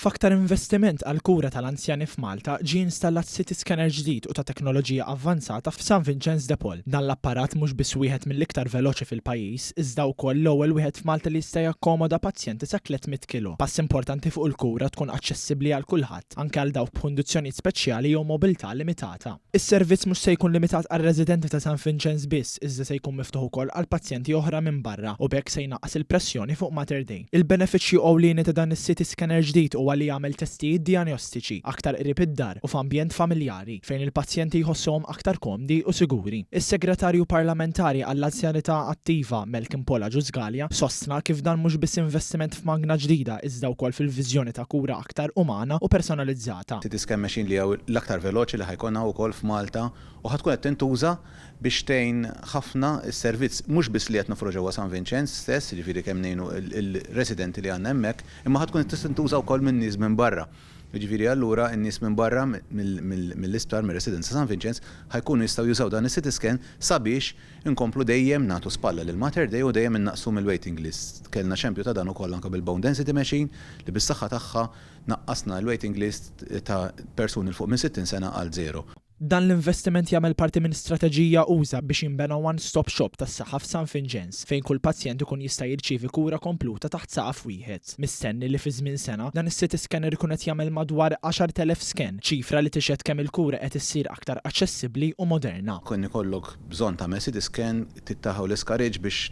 F'aktar investiment għall-kura tal-anzjani f'Malta, ġie installat CT scanner ġdid u ta' teknoloġija avvanzata f'San Vinċenz de Paul. Dan l-apparat mhux biss wieħed mill-iktar veloċi fil-pajjiż, iżda wkoll l-ewwel wieħed f'Malta li jista' jakkomoda pazjenti sa 300 kilo. Pass importanti fuq il-kura tkun aċċessibbli għal kulħadd, anke għal dawk b'kundizzjonijiet speċjali jew mobilità limitata. Is-servizz mhux se jkun limitat għar-residenti ta' San Vinċenz biss, iżda se jkun miftuħ ukoll għal pazjenti oħra minn barra u b'hekk se jnaqqas il-pressjoni fuq Mater Dei. Il-benefiċċju ewlieni ta' dan is-CT scanner ġdid huwa li jagħmel testijiet dijanjostiċi aktar qrib id-dar u f'ambjent familjari, fejn il-pazjenti jħossuhom aktar komdi u siguri. Is-Segretarju Parlamentari għall-Anzjanità Attiva, Malcolm Paul Agius Galea, sostna kif dan mhux biss investiment f'magna ġdida iżda wkoll fil-viżjoni ta' kura aktar umana u personalizzata. CT scan machine li hija l-aktar veloċi li ħa jkollna wkoll f'Malta u ħa tkun qed tintuża biex tgħin ħafna s-servizz mhux biss li qed noffru ġewwa San Vinċenz stess, jiġifieri kemm ngħinu l-residenti li għandna hemmhekk, imma ħa tkun qed tintuża wkoll minn nies minn barra. Jiġifieri allura n-nies minn barra mill-isptar, mir-residenza San Vinċenz, ħa jkunu jistgħu jużaw dan is-CT scan sabiex inkomplu dejjem nagħtu spalla lil Mater Dei u dejjem innaqqsu mill-waiting list. Kellna xempju ta' dan ukoll anke bil-bone density machine li bis-saħħa tagħha Naqqasna l-waiting list ta' persuni 'l fuq minn 60 sena għal zero. Dan l-investiment jagħmel parti minn strateġija usa' biex jinbena one-stop shop tas-saħħa f'San Vinċenz, fejn kull pazjent ikun jista' jirċievi kura kompluta taħt saqaf wieħed. Mistenni li fi żmien sena, dan is-CT scanner ikun qed jagħmel madwar 10,000 scan, ċifra li tixhed kemm il-kura qed issir aktar aċċessibbli u moderna. Kien ikollok bżonn tagħmel CT scan, titaħu l-iskariġġ biex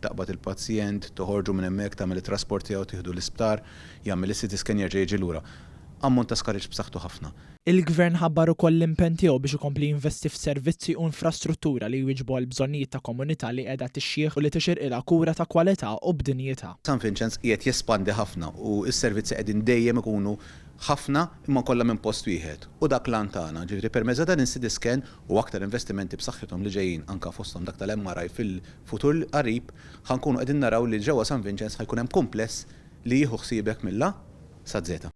taqbad il-pazjent, toħorġu minn hemmhekk, tagħmel it-trasport tiegħu, tieħdu l-isptar, jagħmel is-CT scan jerġa' jiġi lura. Ammont ta' skariġġ b'saħħtu ħafna. Il-Gvern ħabbar ukoll l-impenn tiegħu biex ikompli jinvesti f'servizzi u infrastruttura li jwieġbu għall-bżonnijiet ta' komunità li qiegħda tixjieħ u li tixirqilha kura ta' kwalità u b'dinjità. San Vinċenz qiegħed jespandi ħafna u s-servizzi qegħdin dejjem ikunu ħafna imma kollha minn post wieħed. U dak l-għan tagħna, ġifieri permezz ta' dan is-CT scan u aktar investimenti b'saħħithom li ġejjin anke fosthom dak tal-MRI fil-futur qarib, ħa nkunu qegħdin naraw li ġewwa San Vinċenz ħa jkun hemm kumpless li jieħu ħsiebek mill-A saz-Z.